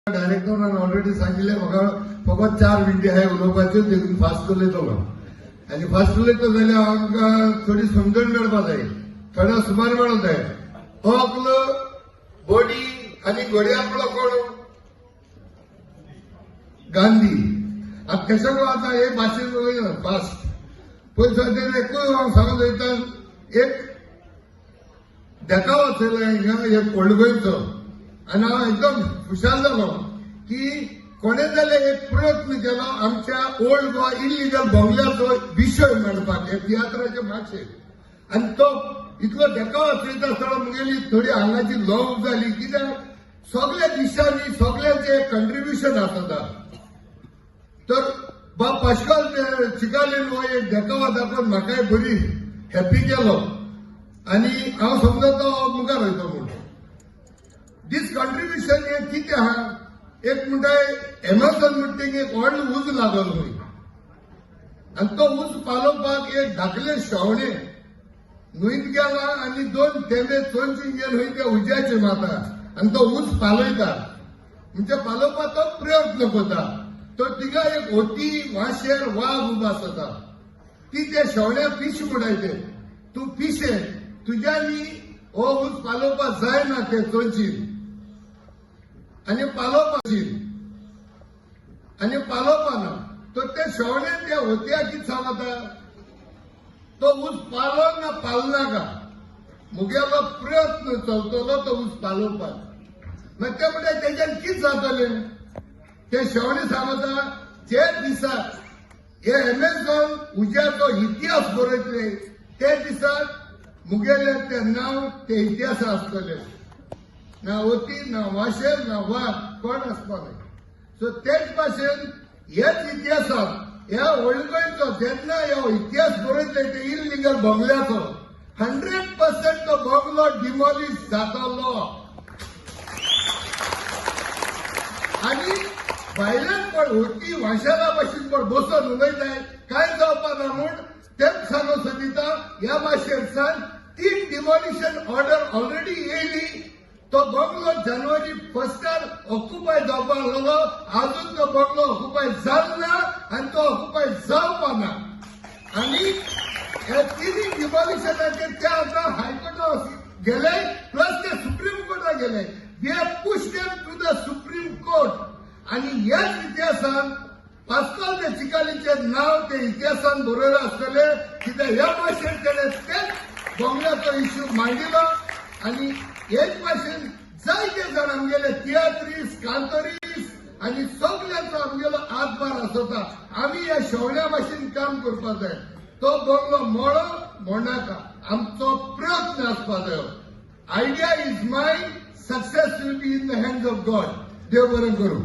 डायरेक्टरान already सांगिल्लें म्हाका फकत 4 मिनटी आहाय उलोवपाच्यो, देखून फास्ट उलयतलो. आनी फास्ट उलयतो जाल्यार आमकां थोडी समजण मेळपा जाय, थोडो सुमार मेळोंक जाय. होकल, बडी आनी घोडयापलो कोण? गांधी. आतां कशें आतां हे भाशेन उलयना फास्ट. पयलीं सद्या एकूय हांव सांगत वयता, एक देखाव आसलेलो हिंगा एक ओल्ड गोंयचो आनी हांव एकदम खुशाल जालो की कोणे जाल्यार एक प्रयत्न केलो आमच्या ओल्ड गोवा इलिगल बंगल्याचो विशय मांडपाक हे तियात्राचे माचयेर. आनी तो इतलो देखाव आसयता आसतना मुगेली थोडी आंगाची ल्हव जाली, कित्याक सगल्या दिशांनी सगल्यांचे कंट्रिब्युशन आसता. तर बाब पाश्काल चिकालीन हो एक देखाव दाखोवन म्हाकाय बरी हॅपी केलो आनी हांव समजता हो मुखार वयतो म्हूण. दीस कंट्रिब्युशन हे कितें आहा, एक म्हणटाय एमेझॉन म्हणटा एक व्हडलो उजो लागलो खंय आनी तो उजो पालोवपाक एक धाकले शेवणें न्हंयत गेला आनी दोन थेंबे चोंची घेवन खंय त्या उज्याचे माता आनी तो ऊस पालयता. म्हणजे पालोवपाचो प्रयत्न करता. तो तिगा एक होती, वाशेर, वाग उबो आसता. ती त्या शेवण्याक पिशें म्हणटाय, तूं पिशें, तुज्यांनी हो ऊस पालोवपाक जायना ते चोंचीन आनी पालोवपाची आनी पालोवपाना. तर ते शेवण्यान त्या होतयाक कितें सांगता, तो ऊस पालो ना पालनाका, मुगेलो प्रयत्न चलतलो तो ऊस पालोवपाक. मागीर ते म्हणटा, तेज्यान कितें जातलें? ते शेवणें सांगता, जे दिसा हे एमेझॉन उज्याचो इतिहास बरयतले ते दिसा मुगेले ते नांव ते इतिहास आसतले. ना होती, ना वाशेल, ना वाग, कोण आसपा न्हय. सो तेच भाशेन हेच इतिहासात ह्या ओल्ड गोंयचो जेन्ना ह्या इतिहास बरयतले ते इलिगल बंगल्याचो, 100% तो बंगलो डिमॉलिश जातलो. आनी भायल्यान पण होती वाशेला भाशेन पण बसून उलयताय, काय जावपा ना म्हूण, तेच सांगो सोदिता. ह्या भाशेन सान तीन डिमॉलिशन ऑर्डर ऑलरेडी येयली. तो बंगलो जानेवारी फर्स्टार ऑक्युपाय जावपा लागलो. अजून तो बंगलो ऑक्युपाय जालो ना आनी तो ऑक्युपाय जावपा ना. आनी हे तिन्ही डिमॉलिशनाचेर ते आतां हायकोर्टात गेले, प्लस ते सुप्रीम कोर्टात गेले. We have push them to the Supreme Court. आनी ह्याच इतिहासान पास्कल दे चिकालीचें नांव ते इतिहासान बरयलां आसतलें, कित्याक ह्या भाशेन तेणें तेच बंगल्याचो इश्यू मांडिलो. आनी हेच भाशेन जायते जाण आमगेले तियात्रीस, कांतोरीस आनी सगल्यांचो आमगेलो हातभार आसता. आमी ह्या शेवण्या भाशेन काम करपाक जाय. तो बंगलो मोडो मोडनाका, आमचो प्रयत्न आसपा जायो. Idea is mine, success will be in the hands of God. देव बरें करूं.